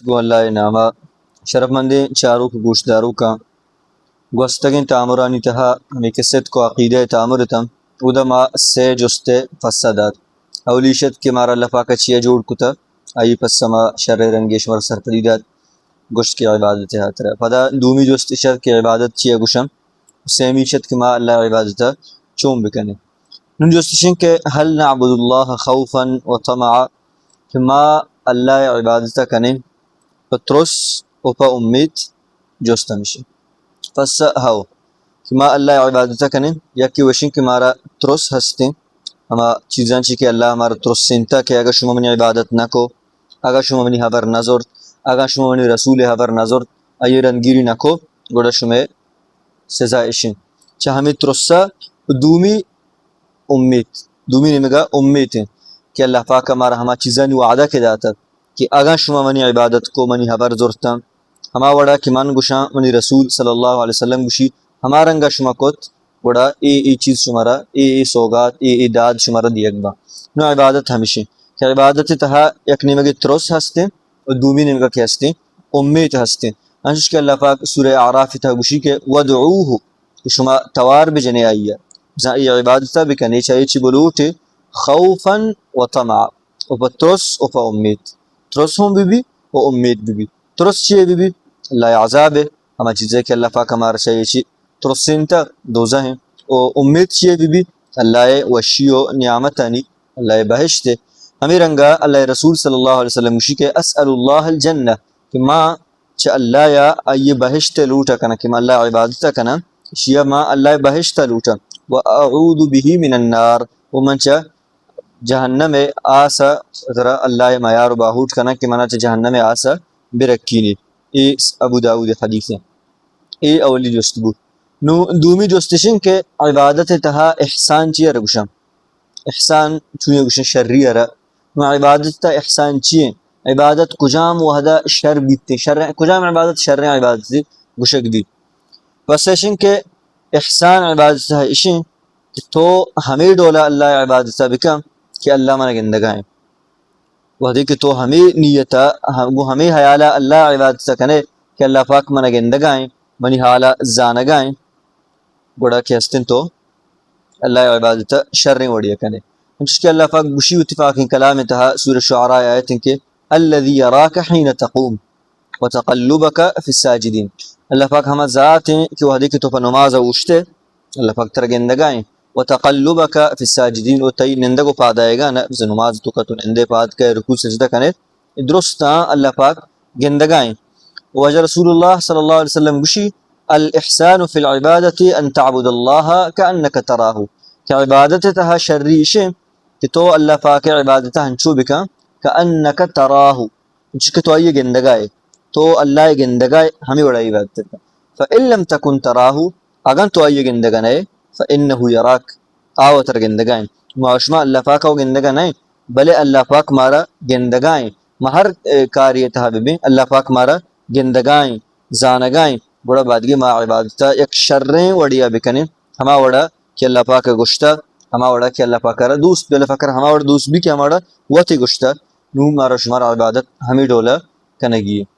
گوں اللہ ءِ نام ءَ۔ شرفمندیں چاروک ءُ گوشداروکاں، گوستگیں تامرانی تہا ہمے کہ صدق ءُ عقیدہ ءِ تامر اتاں، اودا ما سئے جست ءِ پسہ دات۔ اولی اش ات کہ مارا اللہ پاک ءَ چیا جوڑ کتہ، آئی ءِ پسہ ما شریں رنگے شمارا سرپدی دات، گوشت کہ عبادت ءِ ہاترا۔ پدا دومی جست اش ات کہ عبادت چیا گوشاں، سیمی اش ات کہ ما اللہ ءِ عبادت ءَ چون بکنیں۔ نون جست اش انت کہ هل نعبد الله خوفا وطمعا، کہ ما اللہ ءِ عبادت ءَ کنیں پہ ترس ءُ پہ امیت؟ جست ہمیش انت۔ پسہ ہو کہ ما اللہ ءِ عبادت ءَ کنیں، یکے وش انت کہ مارا ترس ہستیں، ہما چیزاں چی کہ اللہ مارا ترسینتہ کہ اگاں شما منی عبادت نہ کو، اگاں شما منی ہبر نہ زرت، اگاں شما منی رسول ءِ ہبر نہ زرت، آئی ءِ رندگیری نہ کو، گڑا شمئے سزا اش انت۔ چہ ہمے ترس ءَ دومی امیت، دومی نیمگ ءَ امیت انت کہ اللہ پاک ءَ مارا ہما چیزانی وعدہ کہ داتگ کہ اگاں شما منی عبادت کو، منی ہبر زرتاں، ہما وڑا کہ من گوشاں، منی رسول صلی اللہ علیہ وسلم گوشی، ہما رنگا شما کت، گڑا اے، اے چیز شمارا، اے، اے سوگات، اے، اے داد شمارا دیگ باں۔ نو عبادت ہمیش انت کہ عبادت ءِ تہا یک نیمگے ترس ہستیں ءُ دومی نیمگا کہ ہستیں، امیت ہستیں۔ انچوش کہ اللہ پاک سورہ اعراف ءِ تہا گوشی کہ وادعوه، کہ شما توار بجنے آئی ءَ، بزاں اے عبادت ءَ بکنے، چہ اے چی بلوٹے، خوفا وطمعا، ءُ پہ ترس ءُ پہ امیت۔ ترس ہم بہ بی ءُ امیت بہ بی۔ ترس چیے بہ بی؟ اللہ ءِ عذاب ءِ، ہما چیزے کہ اللہ پاک ءَ مارا چہ اے چی ترسینتہ، دوزہ انت۔ ءُ امیت چیے بہ بی؟ اللہ ءِ وشی ءُ نعمتانی، اللہ ءِ بہشت ءِ۔ ہمے رنگا اللہ ءِ رسول صلی اللہ علیہ وسلم گوشی کہ اسأل الله الجنة، کہ ما چہ اللہ ءَ آئی ءِ بہشت ءِ لوٹ ءَ کناں، کہ ما اللہ ءِ عبادت ءَ کناں، اشی ءَ ما اللہ ءِ بہشت ءَ لوٹاں۔ واعوذ به من النار، ءُ من چہ جہنم ءِ آس ءَ ترا اللہ ءِ میار ءُ باہوٹ کناں کہ منا چہ جہنم ءِ آس ءَ برکینی۔ اے ابو داؤد ءِ حدیث انت۔ اے اولی جست بوت۔ نو دومی جست اش انت کہ عبادت ءِ تہا احسان چی ءَ را گوشاں؟ احسان چوئیں گوشاں؟ شری ءَ را۔ نو عبادت ءِ تہا احسان چی انت؟ عبادت کجام وہدا شر بیت؟ شر، کجام عبادت شریں عبادتے گوشگ بیت؟ پس اش انت کہ احسان عبادت ءِ تہا اش انت کہ تو ہمے ڈولا اللہ ءِ عبادت ءَ بکن کہ اللہ منا گندگا انت۔ وہدے کہ تو ہمے نیت ءَ، ہم-، گوں ہمے حیال ءَ اللہ ءِ عبادت ءَ کنے کہ اللہ پاک منا گندگا انت، منی حال ءَ زانگا انت، گڑا کہ ہستیں تو اللہ ءِ عبادت ءَ شریں وڑے ءَ کنے۔ انچوش کہ اللہ پاک گوشی وتی پاکیں کلام ءِ تہا، سورہ شعراء ءِ آیت انت کہ الذي يراك حين تقوم وتقلبك في الساجدين۔ اللہ پاک ہما ذات انت کہ وہدے کہ تو پہ نماز ءَ اوشتے، اللہ پاک ترا گندگا انت۔ وتقلبك في الساجدين، ءُ تئی نندگ ءُ پادآیگاں، نہ بزاں نماز ءِ توکا تو نندے، پاد کئے، رکوع سجدہ کنے، درستاں اللہ پاک گندگا انت۔ واجہ رسول اللہ صلی اللہ علیہ وسلم گوشی، الاحسان في العبادة ان تعبد الله كأنك تراه، کہ عبادت ءِ تہا شری اش انت کہ تو اللہ پاک ءِ عبادت ءَ ہنچو بکن، كأنك تراه، انچو کہ تو آئی ءَ گندگا ئے، تو اللہ ءَ گندگا ئے، ہمے وڑا عبادت ءَ بکن۔ فإن لم تكن تراه، اگاں تو آئی ءَ گندگا نہ ئے، فإنه يراك، آ وَ ترا گندگا انت۔ ما شما اللہ پاک ءَ گندگا نہ ایں، بلے اللہ پاک مارا گندگا انت۔ ما ہر، اے، کارے ءِ تہا بہ بیں، اللہ پاک مارا گندگا انت، زانگا انت۔ گڑا بادگی ما عبادت ءَ یک شریں وڑے ءَ بکنیں، ہما وڑا کہ اللہ پاک ءَ گوشتہ، ہما وڑا کہ اللہ پاک ءَ را دوست بی، اللہ پاک ءَ را ہما وڑا دوست بی کہ ہما وڑا وت ءَ گوشتہ۔ نوں مارا شمارا عبادت ہمے ڈول ءَ کنگی انت۔